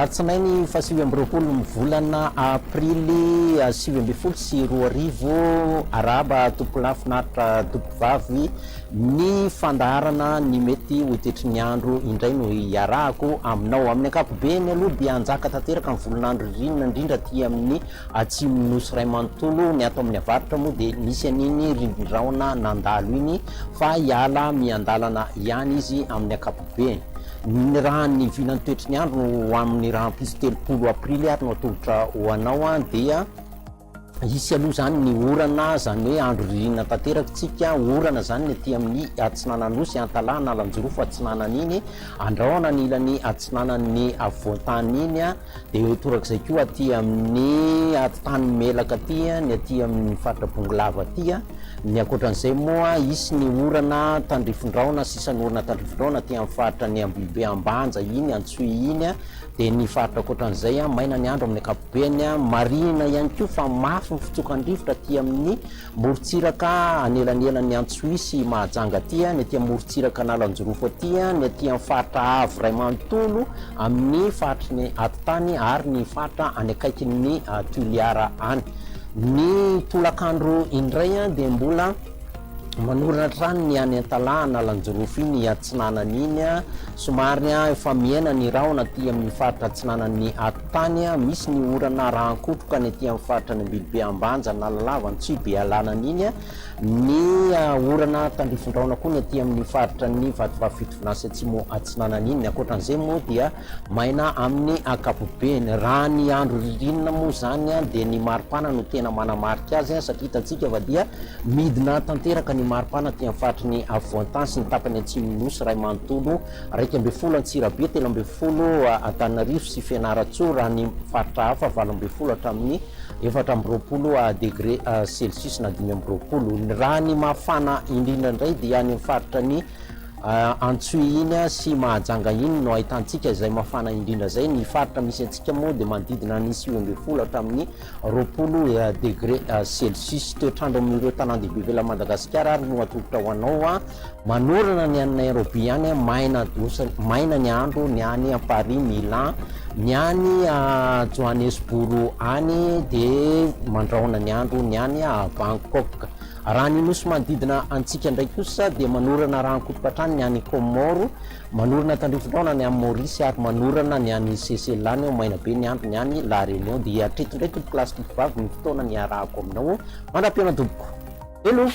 Alatsinainy faha 29 ny volana aprily 2019, arahaba tompolahy finaritra tompovavy, ny fandaharana ny mety ho toetry ny andro indray no iarahako aminao. Amin'ny ankapobeny aloha dia hanjaka tanteraka ny volon'andro ririnina indrindra aty amin'ny atsimon'ny nosy iray manontolo, ny ato amin'ny avaratra moa dia nisy an'iny rindrin-drahona nandalo iny fa hiala miandalana ihany izy amin'ny ankapobeny. Ny raha ny vinan'ny toetry ny andro ho amin'ny rahampitso 30 aprily ary no atolotra ho anao dia hisy aloha izany ny orana, izany hoe andro ririnina tanteraka isika, orana izany ny aty amin'ny atsinanan'ny nosy, Antalaha, Analanjirofo, atsinanana iny, Andrahona ny ilany atsinanan'ny afovoan-tany iny, dia torak'izay koa aty amin'ny atitany Melaka aty, ny aty amin'ny faritra Bongolava aty. Ny ankoatran'izay moa, hisy ny orana tandrifin-drahona sy isan'orana tandrifin-drahona aty amin'ny faritra ny Ambohibe Ambanja iny, Antsohihy iny, dia ny faritra ankoatran'izay, maina ny andro amin'ny ankapobeny. Marihina ihany koa fa mafy ny fitsokan-drivotra aty amin'ny morontsiraka anelanelan'ny Antsohihy sy Mahajanga aty, ny aty amin'ny morontsiraka Analanjirofo aty, ny aty amin'ny faritra avo iray manontolo amin'ny faritry ny atitany ary ny faritra any akaikin'ny Toliara any. Ny tolakandro indray dia mbola manorina hatrany ny any Antalaha Analanjirofo iny atsinanana iny, somary efa mihena ny rahona aty amin'ny faritra atsinanan'ny atitany, misy ny orana arahan-kotroka ny aty amin'ny faritra any Ambilobe Ambanja, Analalava, Antsohihy, Bealanana iny, ny orana tandrifin-drahona koa ny aty amin'ny faritra ny Vatovavy Fitovinany sy Atsimo Atsinanana iny. Ny ankoatran'izay moa dia Maina amin'ny ankapobeny. Raha ny andro ririnina moa izany dia ny maripana no tena manamarika azy satria hitantsika fa dia midina tanteraka ny maripana aty amin'ny faritry ny afovoan-tany sy ny tapany atsimon'ny Nosy iray manontolo, 11 Antsirabe, 13 Antananarivo sy Fianarantsoa, raha ny faritra hafa 18 hatramin'ny 24 degre celsius na 25. Raha ny mafana indrindra indray dia any amin'ny faritra ny Antsohihy iny sy Mahajanga iny no ahitantsika izay mafana indrindra izay. Ny faritra misy antsika moa dia manodidina ny 19 hatramin'ny 20 degre celsius. Toetr'andro amin'ireo tanàn-dehibe ivelan'i Madagasikara ary no atolotra ho anao. Manorana ny any Nairobi any, maina maina ny andro ny any Paris, Milan, ny any Johannesburg any dia mandrahona ny andro ny any Bangkok. Raha ny nosy manodidina antsika indray kosa dia manorana rahan-kotroka hatrany ny any Comores, manorana tandrifin-drahona ny any Maurice ary manorana ny any Seychelles any, maina be ny andro ny any La Réunion. Dia hatreto indray tompokolahy sy tompokovavy ny fotoana niarahako aminao. Mandra-pihaona tompoko. Veloma!